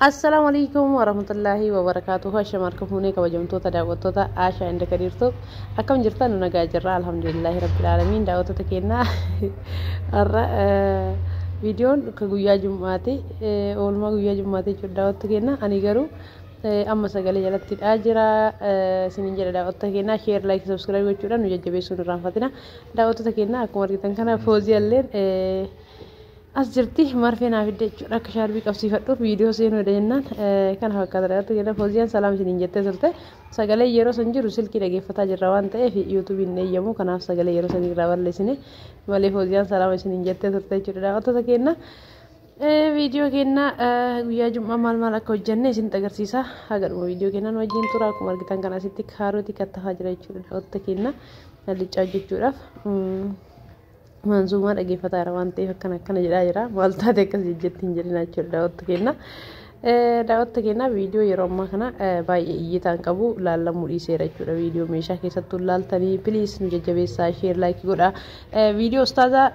Assalaamu alaikum warahmatullaahi wabarakaatuhu. Ashama harka fuunee kabajamtoota daawwattoota Aashaa inda Kadiirtuu, akkam jirtan? Nu nagaa jirra, alhamdulillaahi rabbil aalamiin. Daawwattoota keenyaa, har'a viidiyoon ka guyyaa jum'aati, oolmaa guyyaa jum'aati jechuudha. Daawwattoota keenya, ani garuu amma sagalee jalatti hidhaa jira isiniin jedha. Daawwattoota keenya, share, like, subscribe gochuudhaan nu jajjabeessuun irraanfatina. Daawwattoota keenya, akkuma argitan kana Fooziyalleen as jirti, marfee naa fidde jechuudha, akka shaarbii qabsiifadhuuf viidiyoo seenuu jennaan kana fakkaata. Daawwattoota keenya, Fooziyaan salaam isiniin jettee turte. Sagalee yeroo san jiru silkii dhageeffataa jirra waan ta'eef YouTubeiin eeyyamu, kanaaf sagalee yeroo san irraa balleessine malee Fooziyaan salaam isiniin jettee turte jechuudha. Daawwattoota keenya, viidiyoo keenya guyyaa jum'aa maal maal akka hojjenne isinitti agarsiisa. Haga dhuma viidiyoo keenyaan wajjin tura. Akkuma argitan kana asitti kaarotii kattafaa jira jechuudha. Daawwattoota keenya, hallichaa hojjechuudhaaf manzuumaa dhageeffataa jira waan ta'eef akkana akkana jedhaa jira. Maal taate akkas jejjetti hin jedhina jechuudha. Daawwattoota keenya, daawwattoota keenya, viidiyoo yeroo ammaa kana baay'ee iyyitaan qabu laallamuu dhiiseera jechuudha. Viidiyoo meeshaa keessattuu laaltanii please nu jajjabeessaa, share, like godhaa. Viidiyoo ustaaza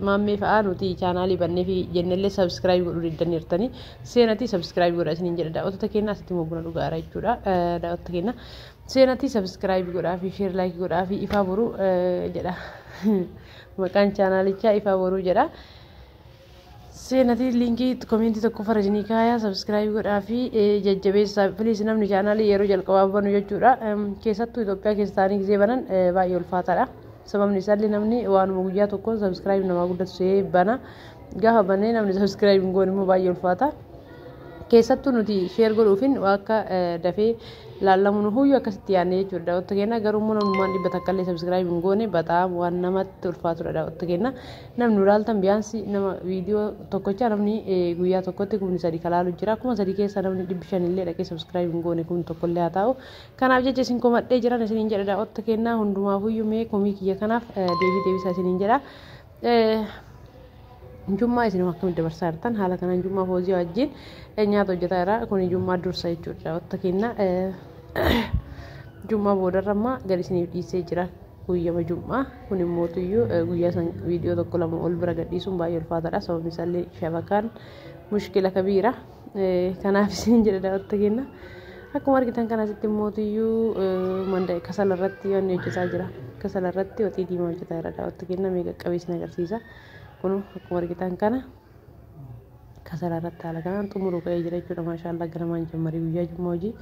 Maammee fa'aa nuti chaanaalii bannee fi jennellee subscribe godhuu diddaniirtanii, seenatii subscribe godhaa isiniin jedha. Daawwattoota keenya, asitti immoo buna dhugaara jechuudha. Daawwattoota keenya, seenatii subscribe godhaa fi share, like godhaa fi Ifaa Boruu jedha maqaan chaanaalichaa, Ifaa Boruu jedha. Seenatii liinkii commentii tokko farajinii kaayaa, subscribe godhaa fi jajjabeessaa please. Namni chaanaalii yeroo jalqabaa banu jechuudha, keessattuu Itoophiyaa keessa ta'anii gisee banan baay'ee ulfaataadha. Sababni isaallee namni waanuma guyyaa tokkoon subscribe namaa guddatu see bana. Gaafa banee namni subscribe hin goone immoo baay'ee ulfaata. Keessattuu nuti share godhuufin akka dafee laallamu nu huyyuu akkasitti yaadne jechuudha. Daawwattoota keenya, garuu immoo namnummaan 100 illee subscribe hin goone bataam waan namatti ulfaatudha. Daawwattoota keenya, namni nu laaltan biyaansi nama viidiyoo tokkochaa namni guyyaa tokkotti 3,000 kalaalu jira. 3,000 keessa namni 500 illee dhaqee subscribe hin goone 1000 illee haa ta'u. Kanaaf jecha isin komadhee jiran isiniin jedha. Daawwattoota keenya, hundumaafuyyuu mee komii kiyya kanaaf deebii deebisaa isiniin jedha. Jummaa isin akkamitti dabarsaa jirtan? Haala kanaan jummaa Foozii wajjin nyaata hojjetaa jira. Kun jummaa dursa jechuudha. Daawwattoota keenya, jummaa boodarra ammaa gadi isiniif dhiisee jira. Guyyama jummaa kun immoo tuyyuu guyyaa san viidiyoo tokko lama ol bira gadhiisuun baay'ee ulfaataadha. Sababni isaallee shabakaan mushkila kabiira. Kanaaf isin jedha, daawwattoota keenya. Akkuma argitan kana asitti immoo tuyyuu manda kasala irratti wanni hojjetaa jira. Kasala irratti waxii diimaa hojjetaa jira. Daawwattoota keenya, mee qaqqabee isin agarsiisa. Kun akkuma argitan kana kasala irratti haala kanaan xumuruu ka'ee jira jechuudha. Maashaallah, ganamaan jammarii guyyaa jummaa hojii.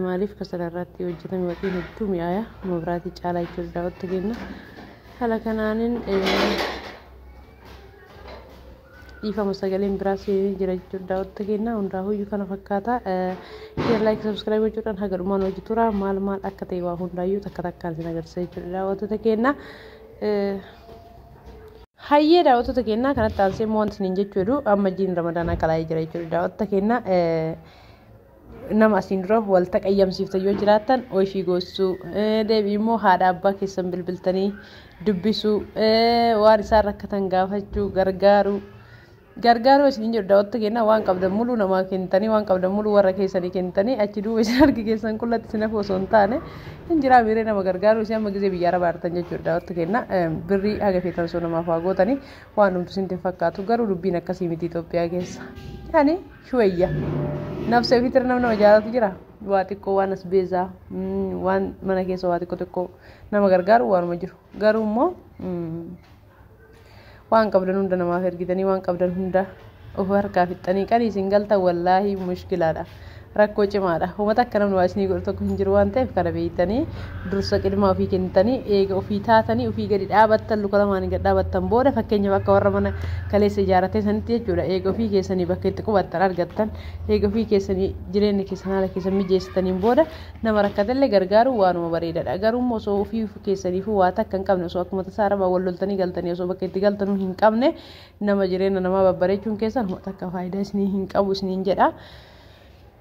Maaliif kasala irratti hojjetame waxiin hedduu mi'aaya, mabiraatii caalaa jechuudha. Daawwattoota keenya, haala kanaanin dhiifama, sagaleen biraa seenee jira jechuudha. Daawwattoota keenya, hundaafuyyuu kana fakkaata. Share, like, subscribe gochuudhaan haga dhumaan hojii tura. Maal maal akka ta'e waa hundaayyuu takka takkaan isin agarsiisa jechuudha. Daawwattoota keenya. Hayyee daawwattoota keenya, kanatti aansee immoo wanti isiniin jechuu jedhu amma jiin Ramadaanaa kalaa'ee jira jechuudha. Daawwattoota keenya, nama asiin dura wal taqayyamsiiftan yoo jiraattan oishii goosuu, deebii immoo haadha abbaa keessan bilbiltanii dubbisuu, waan isaan rakkatan gaafachuu, gargaaruu gargaaruu isiniin jedhu. Daawwattoota keenya, waan qabdan muluu namaa kennitanii, waan qabdan muluu warra keessanii kennitanii, achi duuba isin harki keessan qullatti isin hafu osoo hin taane hin jiraa miiree nama gargaaruu isin amma gisee biyya arabaa jirtan jechuudha. Daawwattoota keenya, birrii haga feetan osoo namaaf haa gootanii waan dhumtu isin fakkaatu, garuu dubbiin akkasii miti Itoophiyaa keessa. Yani shuwayya nafsa ofiitirra nama nama jaalatu jira. Waa xiqqoo, waan as beezaa, waan mana keessa waa xiqqoo xiqqoo nama gargaaru waanuma jiru, garuu immoo waan qabdan hunda namaaf ergitanii, waan qabdan hunda of harkaa fixxanii qanii isin galtan, wallaahi mushkilaadha, rakkoo cimaadha. Uummata akka namni waa isinii godhu tokko hin jiru waan ta'eef, kana beektanii dursa qidmaa ofii kennitanii, eega ofii taatanii, ofii gadi dhaabattan, luka lamaan gad dhaabattan booda, fakkeenyaaf akka warra mana kaleessa ijaarratee sanitti jechuudha, eega ofii keessanii bakka itti qubattan argattan, eega ofii keessanii jireenya keessan haala keessan mijeessitaniin booda nama rakkatellee gargaaru waanuma bareedaadha. Garuu immoo osoo ofii keessaniifuu waa takka hin qabne, osoo akkuma tasaa arabaa wal loltanii galtanii, osoo bakka itti galtanuu hin qabne, nama jireenya namaa babbareechuun keessan takka faayidaa isinii hin qabu isiniin jedha.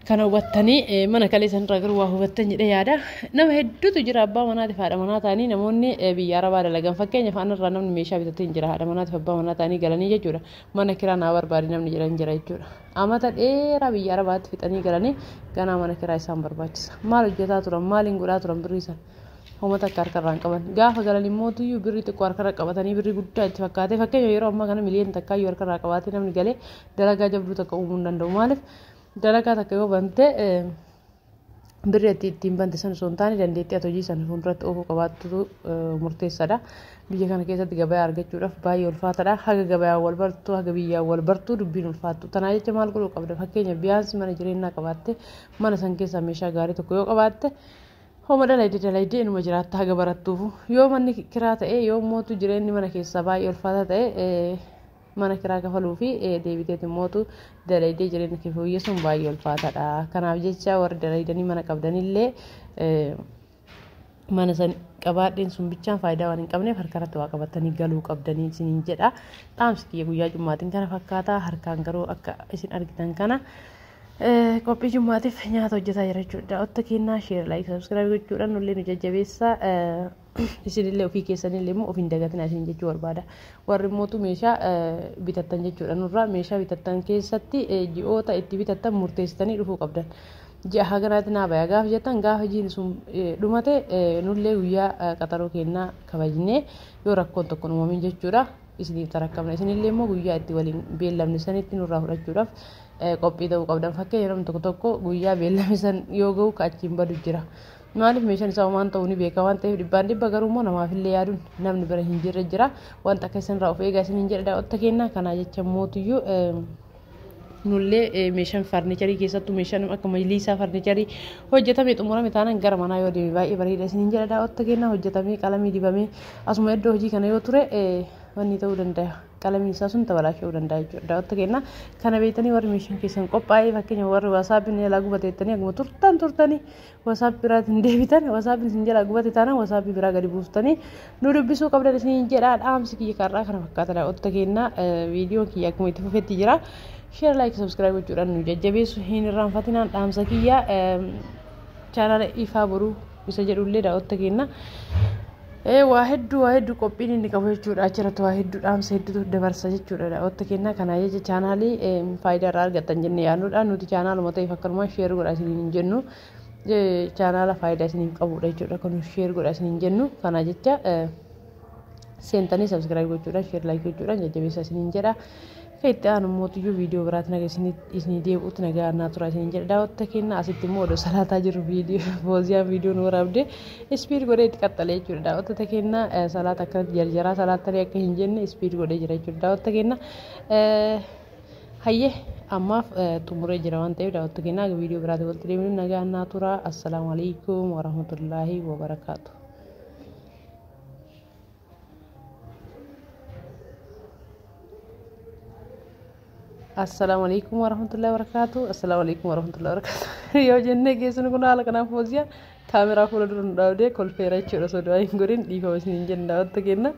Kana hubattanii mana kalee sanirraa garuu waa hubattan jedhee yaada. Nama hedduutu jira, abbaa manaatiif haadha manaa ta'anii namoonni biyya arabaa dalagan. Fakkeenyaaf anarraa namni meeshaa bitatee hin jira, haadha manaatiif abbaa manaa ta'anii galanii jechuudha. Mana kiraa naa barbaade namni jedhan jira jechuudha. Amata dheeraa biyya arabaatti fixanii galanii ganaa mana kiraa isaan barbaachisa. Maal hojjetaa turan? Maaliin godhaa turan birrii sana? Uummata akka harkarraa hin qaban. Gaafa galan immoo tuyyuu birrii xiqqoo harkarra qabatanii birrii guddaa itti fakkaatee, fakkeenya yeroo ammaa kana miliyoona takkaayyuu harkarraa qabaatee namni galee dalagaa jabduu takka uumuu hin danda'u. Maaliif? Dalagaa takka yoo bante birri ati ittiin bante sana osoo hin taane dandeettii ati hojii sana fuulduratti oofuu qabaattutu murteessaadha. Biyya kana keessatti gabayaa argachuudhaaf baay'ee ulfaataadha. Haga gabayaan wal bartu, haga biyyaan wal bartu dubbiin ulfaattu. Tanaa jecha maal godhuu qabda? Fakkeenya biyaansi mana jireenyaa qabaatte, mana san keessaa meeshaa gaarii tokko yoo qabaatte, homa dalayde dalayde inuma jiraatta haga barattuufu. Yoo manni kiraa ta'e, yoo mootu jireenyi mana keessaa baay'ee ulfaataa ta'e, mana kiraa kafaluu fi deebiteet mootu dalaydee jireenya kee fooyyessuun baay'ee ulfaataadha. Kanaaf jecha warri dalaydanii mana qabdanillee mana san qabaadheen sun bichaan faayidaa waan hin qabneef harkarratti waa qabatanii galuu qabdanii isiniin jedha. Dhaamsi kiyya guyyaa jummaatiin kana fakkaata. Harkaan garuu akka isin argitan kana qophii jummaatiif nyaata hojjetaa jira jechuudha. Daawwatta kennaa share, like, subscribe gochuudhaan nullee nu jajjabeessa. Isinillee ofii keessanillee immoo of hin dagatinaa isin jechuu barbaada. Warri mootu meeshaa bitattan jechuudha. Nurraa meeshaa bitattan keessatti ji'oota itti bitattan murteessitanii dhufuu qabdan. Ji'a haganaatti naa baya gaafa jettan, gaafa jiin sun dhumate nullee guyyaa qaxaroo kennaa kabajnee, yoo rakkoon tokko uumamin jechuudha, isiniif tarakkabna. Isinillee immoo guyyaa itti waliin beellamne sanitti nurraa fudhachuudhaaf qophii ta'uu qabdan. Fakkeenya namni tokko tokko guyyaa beellame san yoo ga'u ka achiin badu jira. Maaliif? Meeshaan isaa waan ta'uu ni beeka waan ta'eef dhibbaan dhibba. Garuu immoo namaafillee yaaduun namni bira hin jirre jira. Wanta akka isinirraa of eegaa isiniin jedha daawwatta kennaa. Kanaa jecha mootuyyuu nullee meeshaan farnicharii, keessattuu meeshaan akka majliisaa farnicharii hojjetamee xumurame taanaan gara manaa yoo deeme baay'ee bareeda isiniin jedha daawwatta kennaa. Hojjetamee qalamii dibamee asuma iddoo hojii kana yoo ture wanni ta'uu danda'a. Qalamiin isaa sun tabalaasha'uu danda'a jechuudha. Daawwatta kennaa, kana beektanii warri meeshaan keessan qophaa'ee, fakkeenya warri WhatsAppiin jalaa gubateettanii akkuma turtan turtanii WhatsApp biraatiin deebitan, WhatsAppiin isin jalaa gubate taanaan WhatsApp biraa gadi buuftanii nu dubbisuu qabdan isiniin jedha. Dhaamsi kiyya karraa kana fakkaata daawwatta kennaa. Viidiyoon kiyya akkuma itti fufetti jira. Share, like, subscribe gochuudhaan nu jajjabeessu hin irraanfatinaan dhaamsa kiyya. Chaanala Ifaa Boruu isa jedhullee daawwatta kenna. Waa hedduu, waa hedduu qophiin inni qabu jechuudha. Achirratti waa hedduu, dhaamsa hedduutu dabarsa jechuudha daawwatta kenna. Kana jecha chaanaalii faayidaa irraa argattan jennee yaadnudha. Nuti chaanaaluma ta'eef akkanumaan share godha isiniin hin jennu. Chaanaala faayidaa isiniif qabudha jechuudha. Kun share godha isiniin jennu. Kana jecha seentanii subscribe gochuudhaan, share, like gochuudhaan jajjabeessa isiniin jedha. Itti aanu mootiyyuu viidiyoo biraatti naga isinii deebi'utti nagaa naa tura isiniin jedha daawwatta kenna. Asitti immoo odoo salaataa jiru viidiyoo Fooziyaan viidiyoo nu waraabde speed godhee itti qaxxalee jechuudha daawwattota kenna. Salaata akkanatti jarjaraa salaattanii akka hin jenne speed godhee jira jechuudha daawwatta kenna. Hayyee, ammaaf xumuree jira waan ta'eef daawwatta kenna, viidiyoo biraatti walitti deemnu nagaa naa tura. Assalaamu alaikum warahmatullaahi wabarakaatu. Assalaamu alaikum warahmatullahi wabarakatuh. Assalaamu alaikum warahmatullahi wabarakatuh. Yoo jennee geessinu kun haala kanaaf Fooziyaa kaameraa fuula dura nu dhaabdee kolfeera jechuudha. Osoo du'aa hin godhin dhiifama isiniin jenna daawwatta kenna.